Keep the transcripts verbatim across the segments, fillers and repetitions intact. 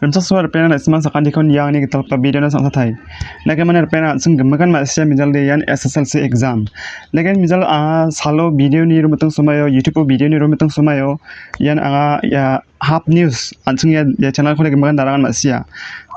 Rimchaksoa ripeng na·simang sakantiko niangni gitalgipa video-na sangsatai. Nake mane ripeng na·sing gimikan ma·sia mijalde ian S S L C exam. Nake mijal anga salo video-ni romiting somaio, YouTube-o video-ni romiting somaio, ian anga ia Hap News, an·ching ia, ia channel-ko nake gimikan darangan ma·sia.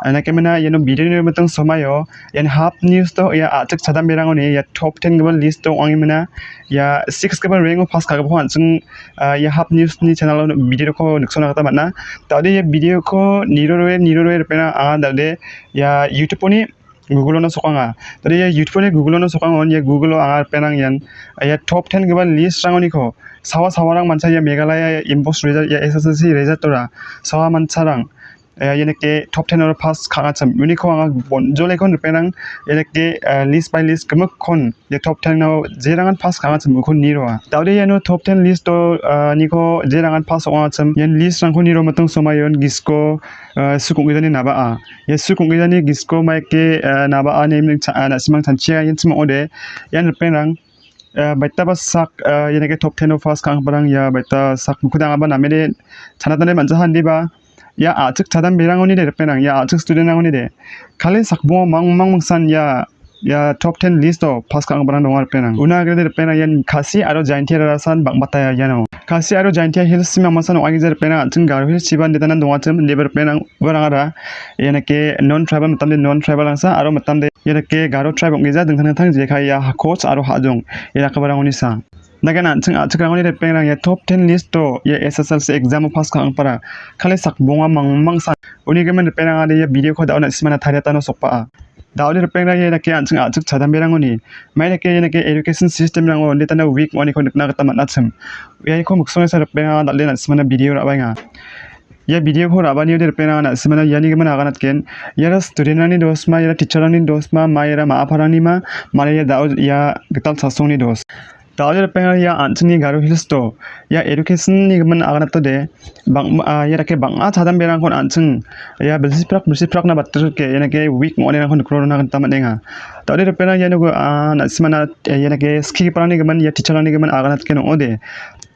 Nake mena iano video-ni romiting somaio, ian Hap News-o ia a·chik chadamberangoni ia top ten gipa list-o ong·ange mena ia six gipa rank-o pass ka·gipako an·ching, ah, ia Hap News-ni channel-o video-ko niksona gita man·a. Da·ode ia video-ko niroroe, niroroe ripeng na anga da·ode ia YouTube-oni Google-ono sokanga. Da·ode ia YouTube-oni Google-ono sokangon, ia Google-o anga ripeng na ian ia top ten gipa list-rangoniko sawa sawarang mancha ia Meghalaya ia Impost result, ia S S L C result-ora sawa mancharang eh, ianike top ten aro pass ka·achim. Uniko anga bonjolekon ripeng na, ianike, eh, list by list gimikkon, ia top ten-o jerangan pass ka·achim ukon niroa. Da·ode iano top ten list-o, eh, niko jerangan pass ong·achim. Ian list-rangko niro miting somaion gisko, eh, suk ong·gijani naba·a. Ia suk ong·gijani gisko maike, eh, naba·a ine cha-, eh, na·simang chanchia ian chim ong·ode. Ian ripeng na, eh, baitaba sak, eh, ianike top ten-o pass ka·anggiparang ia baita sak mukudangaba namede chanatna man·jaha indiba. Ia a·chik chadamberangoni de ripeng na, ia a·chik student-rangoni de. Kali sakbongo mangmang mingsan ia, ia top ten list-o pass ka·anggiparang donga ripeng na. Una agrede ripeng na ian Khasi aro Jaintia rarasan bang·bata iano. Khasi aro Jaintia Hills-ni mamasan ong·agija ripeng na, an·ching Garo Hills-chiba indetanan dongachim, indiba ripeng na uarangara. Ianike non-tribal mitamde non-tribal-rangsa aro mitamde ianike Garo tribe ong·gija dingtang dingtang jekai ia Koch aro Hajong ia dakgiparangoni sa. Nagen an·ching a·chikrangoni ripeng na ia top ten list-o ia S S L C exam-o pass ka·angpara kali sakbonga mangmangsa. Unigimin ripeng na ade ia video-ko da·o na·simana tariatano sokbaha. Da·ode ripeng na ia dake an·ching a·chik chadamberangoni mai dake ia dake education system-rango indetana weak ong·aniko nikna gita man·achim. Uaiko miksonesa ripeng na dal·e na·simana video ra·baenga. Ia video-ko ra·baniode ripeng na·simana ianigimin aganatgen. Iara student-rangni dos ma, iara teacher-rangni dos ma, ma iara ma·aparangni ma, mane ia da·o ia gital chasongni dos. Da·ode ripeng na ia an·chingni Garo Hills-o ia education-ni gimin aganatode bang-, ah, ia dake bang·a chadamberangkon an·ching ia bilsiprak, bilsiprakna batirike, ianike weak ong·anirangko nikna gita man·enga. Da·ode ripeng na iano, ah, na·simana, eh, ianike skigiparangni gimin, ia teacher-rangni gimin aganatgen ong·ode.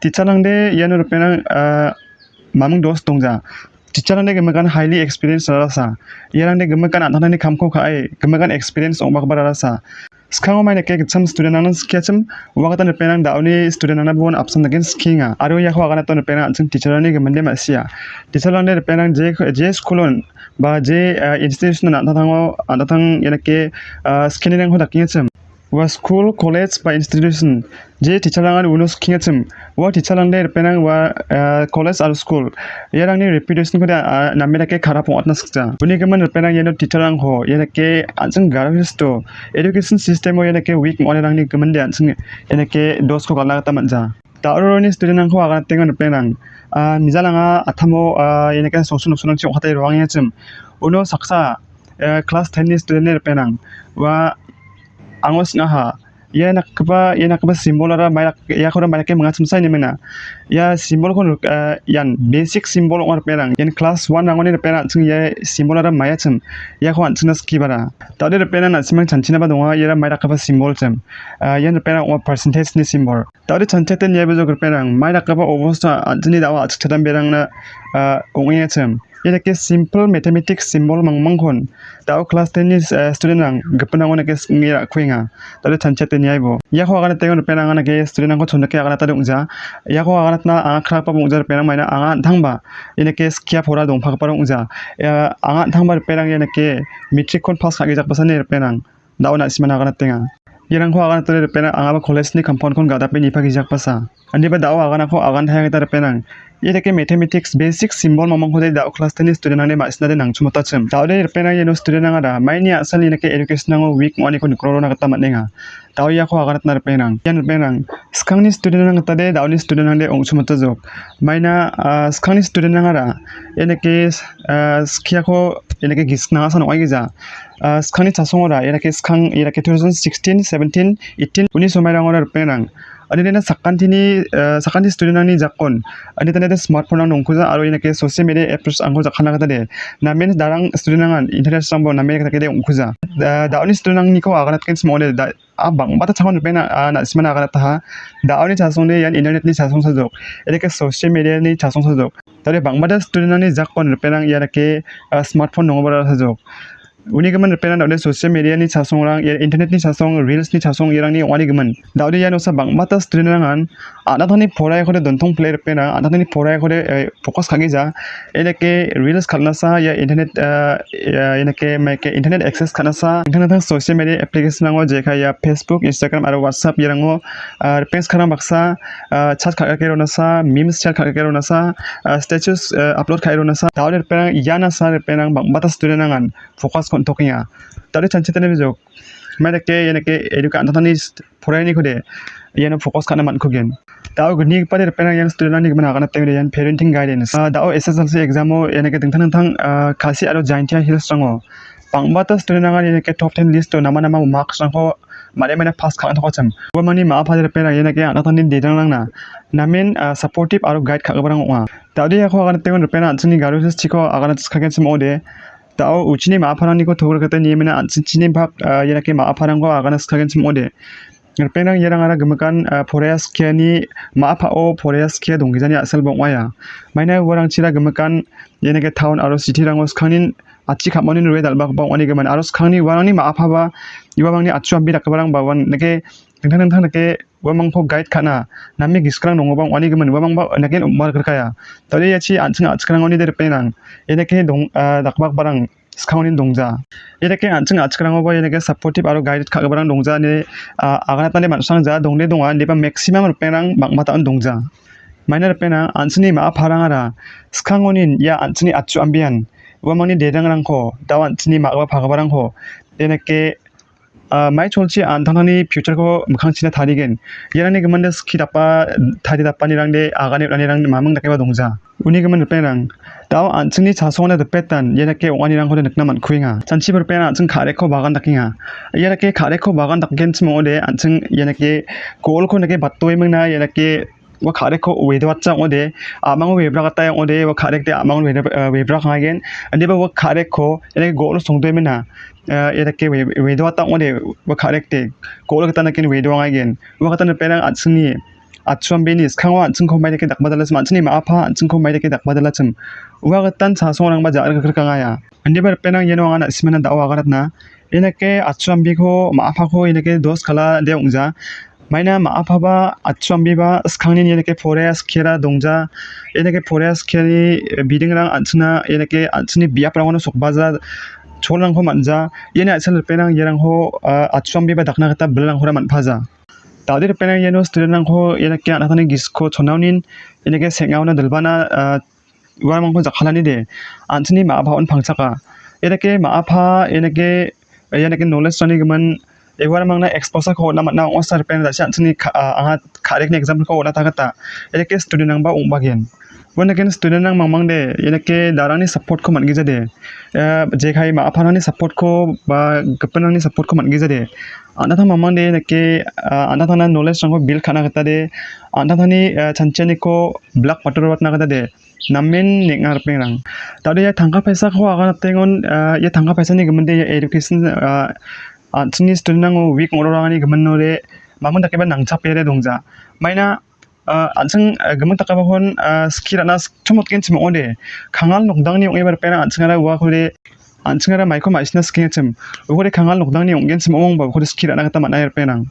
Teacher-rangde iano ripeng na, ah, maming dos dongja. Teacher-rangde gimikan highly experience rarasa. Iarangde gimikan an·tangtangni kamko ka·e, gimikan experience ong·bakgipa rarasa. Skango mai dake gitcham student-rangna skiachim, uagatan ripeng na da·oni student-rangna bon apsan daken skienga. Aro iako aganatan ripeng na an·ching teacher-rangni giminde ma·sia. Teacher-rangde ripeng na je, je school-on ba je, eh, institution-on an·tangtango, an·tangtang ianike, eh, skianirangko dakengachim. Ua skul, kolej ba institution, je teacher-rangan uno skengachim, ua teacher-rangde ripeng na ua, eh, kolej aro skul, iarangni reputation-kode, ah, name dake karap ong·atna sikja. Uni gimin ripeng na iano teacher-rangko, ia dake an·ching Garo Hills-o education system-o ia dake weak ong·anirangni giminde an·ching ia dake dosko galna gita man·ja. Da·ode ripeng na student-rangko aganatenga ripeng na. Ah, mijal anga a·tamo, ah, ia dake songsul noksolrangchi ong·kate roangengachim. Uno saksa, eh, class ten-ni student-ni ripeng na. Ua ango sing·aha. Ia nakgipa, ia nakgipa symbol-ara mairak-, iakora mairake mingachimsa ine mena. Ia symbol-ko nik-, eh, ian basic symbol ong·a ripeng na. Ian class one-rangoni ripeng na an·ching ia symbol-ara maiachim. Iako an·chingna skibara. Da·ode ripeng na na·simang chanchinaba donga, iara mairakgipa symbol-chim. Eh, ian ripeng na ong·a percentage-ni symbol. Da·ode chanchiate niaiba jok ripeng na, mai dakgipa obosta an·chingni da·o a·chik chadamberangna, ah, ong·engachim. Ia dake simple mathematics symbol mangmangkon da·o class ten-ni, eh, student-rang gipinrango dake sing·e ra·kuenga. Da·ode chanchiate niaibo. Iako aganatengon ripeng na anga dake student-rangko chondake aganatade ong·ja. Iako aganatna anga krakgipa ong·ja ripeng na maina anga an·tangba. Ia dake skia pora dongpagipara ong·ja. Ia anga an·tangba ripeng na ia dake matric-kon pass ka·gijakbasani ripeng na. Da·o na·simana aganatenga. Iarangko aganatode ripeng na angaba college-ni compound-kon gadape nipagijakbasa. Indiba da·o aganako agantaiagita ripeng na. Ia dake mathematics basic symbol mangmangkode da·o class ten-ni student-rangde ma·sinade nangchimotachim. Da·ode ripeng na iano student-rangara maini a·sal ia dake education-rango weak ong·aniko nikrorona gita man·enga. Da·o iako aganatna ripeng na. Ian ripeng na. Skangni student-rang gitade da·oni student-rangde ong·chimotajok. Maina, ah, skangni student-rangara ia dake, ah, skiako ia dake gisik nangasan ong·aigija. Ah, skangni chasongora, ia dake skang, ia dake two thousand sixteen, seventeen, eighteen, uni somairangora ripeng na. Ani dena sakantini, eh, sakanti student-rangni jakon. Ani dena smartphone-rang dongkuja aro ianake social media apps-rangko jakkalna gita de. Namen darang student-rangan interest-rangbo namen gita de ongkuja. Da-, da·oni student-rangniko aganatgenchim ong·ode. Da-, a, bang·bata chakon ripeng na-, a, na·simana aganataha. Da·oni chasongde ian internet-ni chasong sajok. Ianake social media-ni chasong sajok. Tade bang·bata student-rangni jakon ripeng ianake, a, smartphone dongobara sajok. Uni gimin ripeng da·ode social media-ni chasongrang, ia internet-ni chasong, reels-ni chasong iarangni ong·ani gimin. Da·ode ianosa bang·bata student-rangan an·tangtangni poraikode dontong pile ripeng, an·tangtangni poraikode, eh, focus ka·gija. Ianake reels kal·nasa, ia internet, eh, ia, ianake maike internet access ka·nasa, dingtang dingtang social media application-rango jekai ia Facebook, Instagram aro WhatsApp irango, ah, ripeng skarang baksa, ah, chat ka·e ronasa, memes chat ka·e ronasa, ah, status, eh, upload ka·e ronasa. Da·ode ripeng ianasa ripeng bang·bata student-rangan focus-ko on·tokenga. Da·ode chanchitani bijok. Maidake ianake educa an·tangtangni st-, porainiko de iano focus ka·na man·kugen. Da·o gnigipade ripeng ian student-rangni gimin aganatengode ian parenting guidance. Ah, da·o S S L C exam-o ianake dingtang dingtang, ah, Khasi aro Jaintia Hills-rango bang·bata student-rangan ianake top ten list-o nama nama marks-rangko made made pass ka·na tokachim. Uamangni ma·a pade ripeng ianake an·tangtangni dedangrangna namen, ah, supportive aro guide ka·giparang ong·a. Da·ode iako aganatengode ripeng an·chingni garo chiko agana chiskagenchim ong·ode. Da·o uchini ma·a parangniko togrikete niemina an·chingchini bak, ah, ianake ma·a parangko agana chiskagenchim ong·ode. Ripeng iarangara gimikan, ah, poraia skiani ma·a pa·o poraia skia donggijani a·selba ong·aia. Maina uarangchira gimikan ianake town aro city-rango skangnin atchi ka·monin rue dal·bagipa ong·ani gimin aro skangni uarangni ma·a paba uamangni atchu ambi dakgiparangba uan nike dingtang dingtang dake uamangko guide ka·na name giskrang dongoba ong·ani gimin uamangba nagen umargrikaya. Da·ode iachi an·ching a·chikrangoni de ripeng ianake dong-, ah, dakbagiparang skangoni dongja. Ianake an·ching a·chikrangoba ianake supportive aro guide ka·giparang dongja ine, ah, aganatna de man·srangja dongde donga indiba maximum ripeng bang·bata on dongja. Maina ripeng an·chingni ma·a parangara skangoni ia an·chingni atchu ambian uamangni dedangrangko da·o an·chingni ma·gipa pagiparangko ianake ah, maicholchi an·tangtangni future-ko mikkangchina tarigen. Iarangni giminde skie dapa-, tari dapanirangde agane on·anirang maming dakeba dongja. Uni gimin ripeng, da·o an·chingni chasongna dipetan ianake ong·anirangkode nikna man·kuenga. Chanchi ripeng an·ching ka·reko bagan dakenga. Ianake ka·reko bagan dakgenchim ong·ode an·ching ianake golko nike batdoe mingna ianake ua ka·reko wedoatsa ong·ode, a·mango webragata ong·ode, ua ka·rekde a·mango wede-, eh, webra ka·aigen. Indiba ua ka·reko, ianake gol songdoe mina, eh, ianake we-, wedoata ong·ode, ua ka·rekde gol gita naken wedoangaigen. Ua gita ripeng an·chingni atchu ambini skango an·chingko maidake dakbadalachim, an·chingni ma·a pa an·chingko maidake dakbadalachim. Ua gitan chasongrangba ja·rikrikangaia. Indiba ripeng iano anga na·simana da·o aganatna. Ianake atchu ambiko ma·a pako ianake dos kala de ong·ja. Maina ma·a paba atchu ambiba skangni ianake poraia skiara dongja. Ianake poraia skiani bidingrang an·chingna ianake an·chingni biaprangona sokbaja cholrangko man·ja. Iani a·sel ripeng iarangko, ah, atchu ambiba dakna gita bilrangkora man·paja. Da·ode ripeng iano student-rangko ianake an·tangtangni gisiko chonaonin ianake seng·aona dilbana, ah, uarangko jakkalani de, an·chingni ma·a pa on pangchaka. Ianake ma·a pa, ianake, ianake knowledge-rangni gimin, uarangna exposure-ko on·na man·a ong·a, ripeng da·ode an·chingni ka-, a-, anga ka·rekni example-ko on·atna gita, ianake student-rangba ong·bagen. Uanaken student-rang mangmangde, ianake darangni support-ko man·gijade, eh, jekai ma·a parangni support-ko ba gipinrangni support-ko man·gijade, an·tangtang mangmangde ianake, ah, an·tangtangna knowledge-rangko build ka·na gita de, an·tangtangni, eh, chanchianiko bilak matoroatna gita de, namen neng·a ripengrang. Da·ode ia tangka paisako aganatengon, ah, ia tangka paisani giminde ia education, ah, an·chingni student-rango weak ong·rorangani giminode maming dakeba nangchapere dongja. Maina, ah, an·ching, ah, gimik dakgipakon, ah, skie ra·na chomotgenchim ong·ode. Kangal nokdangni ong·eba ripengrang an·chingara uakode an·chingara maiko ma·sina skengachim. Uakode kangal nokdangni ong·genchim ong·ongba uakode skie ra·na gita man·a ia ripengrang.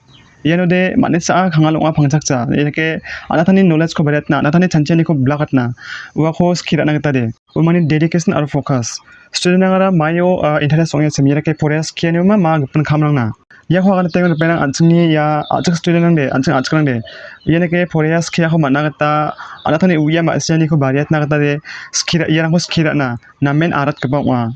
Ianode man·e cha·a kangal ong·a pangchakcha. Ianake an·tangtangni knowledge-ko bariatna, an·tangtangni chanchianiko bilakatna. Uako skie ra·na gita de. Uamangni dedication aro focus. Student-rangara maio, ah, interest ong·achim. Ianake poraia skianio ma, ma gipin kamrangna. Iako aganatengon ripengrang an·chingni ia a·chik student-rangde, an·ching a·chikrangde. Ianake poraia skiako man·na gita, an·tangtangni uia ma·sianiko bariatna gita de, skie ra-, iarangko skie ra·na namen aratgipa ong·a.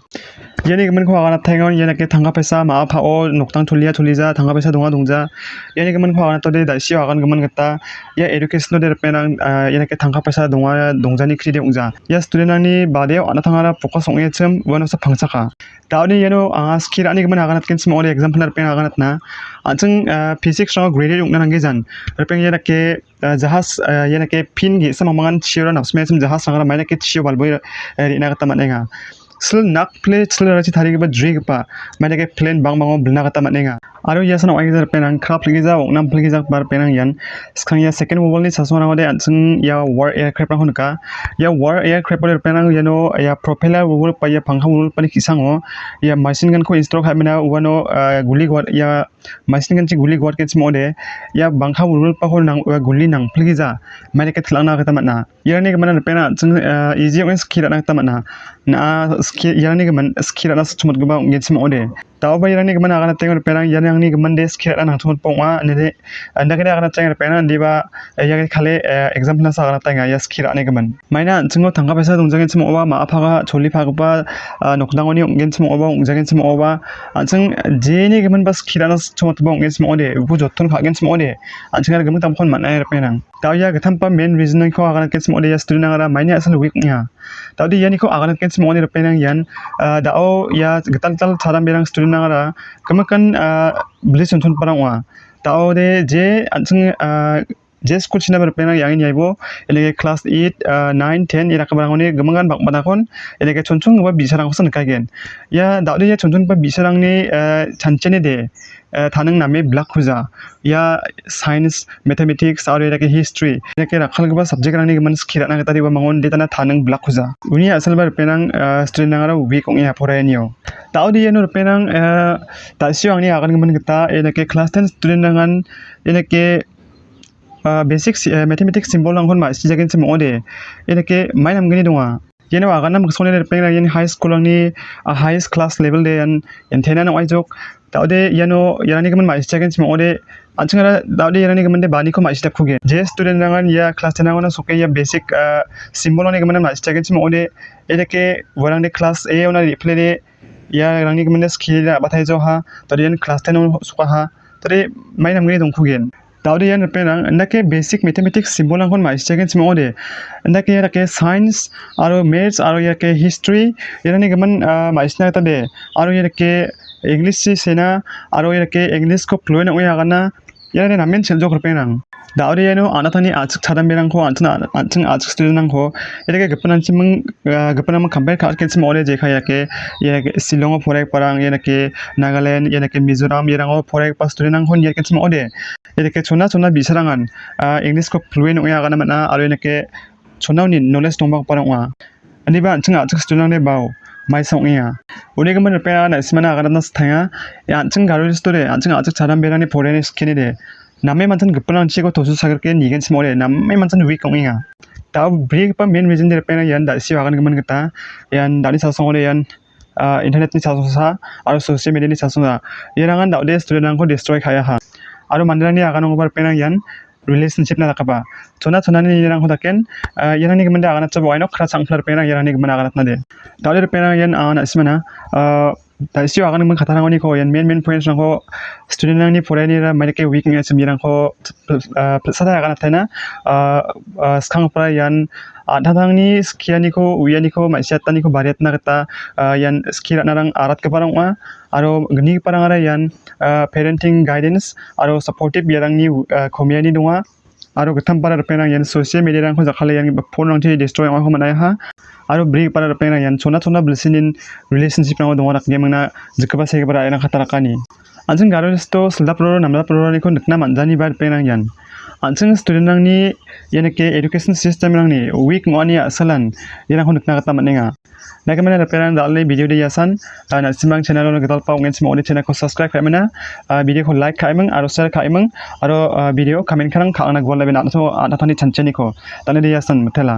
Iani giminko aganataengon, ianake tangka paisa ma·a pao noktang cholia cholija, tangka paisa donga dongja. Iani giminko aganatode da·sio agangimin gita ia education-ode ripengrang, ah, ianake tangka paisa donga dongjani kride ong·ja. Ia student-rangni badeo an·tangtangara focus ong·echim uanosa pangchaka. Da·ode iano anga skie ra·ani gimin aganatgenchim ong·ode, example-na ripeng aganatna. An·ching, ah, physics-rango graduate ong·na nanggijan. Ripeng ianake ah, jahas, ah, ianake pin ge·sa mangmangan chiora napsmeachim jahasrangara maidake chio balboi, eh, re·na gita man·enga. Sil nakple chilrachi tarigipa drigipa maidake plane bangbango bilna gita man·enga. Aro ia san ong·aigija ripengrang krap ligija ong·nam pilgijagipa ripengrang ian skang ia Second World War-ni chasongrangode an·ching ia war aircraft-rangko nika. Ia war aircraft-ode ripengrang iano ia propeller wilwilgipa ia pangka wilwilgipani ki·sango ia machine gun-ko install ka·mena uano, ah, guli guat-, ia machine gun-chi guli guatgenchim ong·ode, ia bangka wilwilgipako nang-, ua guli nangpilgija, maidake til·angna gita man·a. Iarangni gimin ripengrang an·ching, ah, easy ong·e skie ra·na gita man·a. Na·a skie, iarangni gimin skie ra·na sitchomotgipa ong·genchim ong·ode. Da·oba iarangni gimin aganateng ripengrang, iarangni giminde skie ra·na nangchongmotba ong·a, inide, indakede aganateng ripengrang, indiba, eh, iarangni kale, eh, example-nasa aganatenga, ia skie ra·ani gimin. Maina an·chingo tangka paisa dongjagenchim ong·oba, ma·a paga choli pagipa, ah, nokdangoni ong·genchim ong·oba, ong·jagenchim ong·oba, an·ching jeni giminba skie ra·na sitchomotgipa ong·genchim ong·ode, uko joton ka·genchim ong·ode, an·chingara gimik damkon man·a ia ripengrang. Da·o ia gittamgipa main reason-ko aganatgenchim ong·ode, ia student-rangara maini a·salo weak ong·enga. Da·ode ianiko aganatgenchim ong·ode ripengrang ian, ah, da·o ia gital gital chadamberang student-rangara gimikan, ah, bilis chonchongiparang ong·a. Da·ode je an·ching, ah, je school-china ba ripengrang ian iaibo, ianike class eight, ah, nine, ten iarangoni gimingan bang·batakon ianike chonchongipa bi·sarangkosa nikaigen. Ia da·ode ia chonchongipa bi·sarangni, ah, chancheni de, ah, taning name bilakkuja. Ia science, mathematics aro ianike history, ianike rakkalgipa subject-rangni gimin skie ra·na gita re·bamangon detana taning bilakkuja. Uni a·salba ripengrang, ah, student-rangara weak ong·e poraianio. Da·ode iano ripengrang, ah, da·sio angni agangimin gita ianike class ten student-rangan ianike ah, basic si-, eh, mathematics symbol-rangkon ma·sijagenchim ong·ode, ianike mai namgni donga. Iano aganna miksoni ripengrang ian high school-rangni, ah, highest class level de ian antenna ong·aijok. Da·ode iano iarangni gimin ma·sijagenchim ong·ode, an·chingara da·ode iarangni giminde baniko ma·sidakkugen. Je student-rangan ia class ten-rangona soke ia basic, ah, symbol-rangni gimin ma·sijagenchim ong·ode, ianike uarangde class A-ona re·plede iarangni giminde skie ra·bataijoha, da·ode ian class ten-o sokaha, da·ode mai namgni dongkugen. Da·ode ian ripengrang, indake basic mathematics symbol-rangkon ma·sijagenchim ong·ode. Indake iarake science aro maths aro iarake history, iarangni gimin, ah, ma·sina gita de. Aro iarake English-chi sena, aro iarake English-ko fluent ong·e agana, iarangni namen chel·jok ripengrang. Da·ode iano an·tangtangni a·chik chadamberangko, an·ching, an·ching a·chik student-rangko, iarake gipinrangchiming, ah, gipinrangming compare ka·atgenchim ong·ode, jekai iarake, iarake Shillong-o poraigiparang, iarake Nagaland, iarake Mizoram, iarango poraigipa student-rangko niatgenchim ong·ode. Ianike chona chona bi·sarangan, ah, English-ko fluent ong·e agana man·a aro ianike chona uni knowledge dongbagiparang ong·a. Indiba an·ching a·chik student-rangde bao maisa ong·enga. Uni gimin ripengrang na·simana aganatna sitaenga. Ia an·ching Garo Hills-ode, an·ching a·chik chadamberangni poraiani skienide. Name manchan gipinrangchiko tosu sagrike nigenchim ong·ode, name manchan weak ong·enga. Da·o brigipa main reason-de ripengrang ian da·sio agangimin gita, ian da·ni sasongode ian ah, internet-ni chasongsa aro social media-ni chasongsa. Iarangan da·ode student-rangko destroy ka·aha. Aro manderangni aganonggipa ripengrang ian relationship-na dakgipa. Chona chonani nirangko daken, ah, iarangni giminde aganatjaba uaino kra changpla ripengrang iarangni gimin aganatna de. Da·ode ripengrang ian, ah, na·simana, ah, da·sio agangimin katarangoniko ian main main points-rangko student-rangni poraianira maidake weak ong·achim iarangko ah, pilsada aganatena, ah, ah, skanggipa ian an·tangtangni skianiko, uianiko, ma·siataniko bariatna gita, ah, ian skie ra·narang aratgiparang ong·a. Aro gnigiparangara ian, ah, parenting guidance aro supportive iarangni, ah, komiani donga. Aro gitampara ripengrang ian social media-rangko jakkale ian phone-rangchi destroy ong·ako man·aiha. Aro brigipara ripengrang ian chona chona bilsinin relationship-rango donga dakgimingna jikgipa segipa ra·ina katarakani. An·ching Garo Hills-o sildaproro namdaproroniko nikna man·janiba ripengrang ian. An·ching student-rangni ianike education system-rangni weak ong·ani a·salan iarangko nikna gita man·enga. Dakemina ripengrang dal·ni video-de iasan, ah, na·simang channel-o gitalpa ong·enchim ong·ode channel-ko subscribe ka·emina, ah, video-ko like ka·eming aro share ka·eming aro, ah, video comment ka·rang ka·angna gual laben an·tangtangni chanchaniko. Dal·ni de iasan mitela.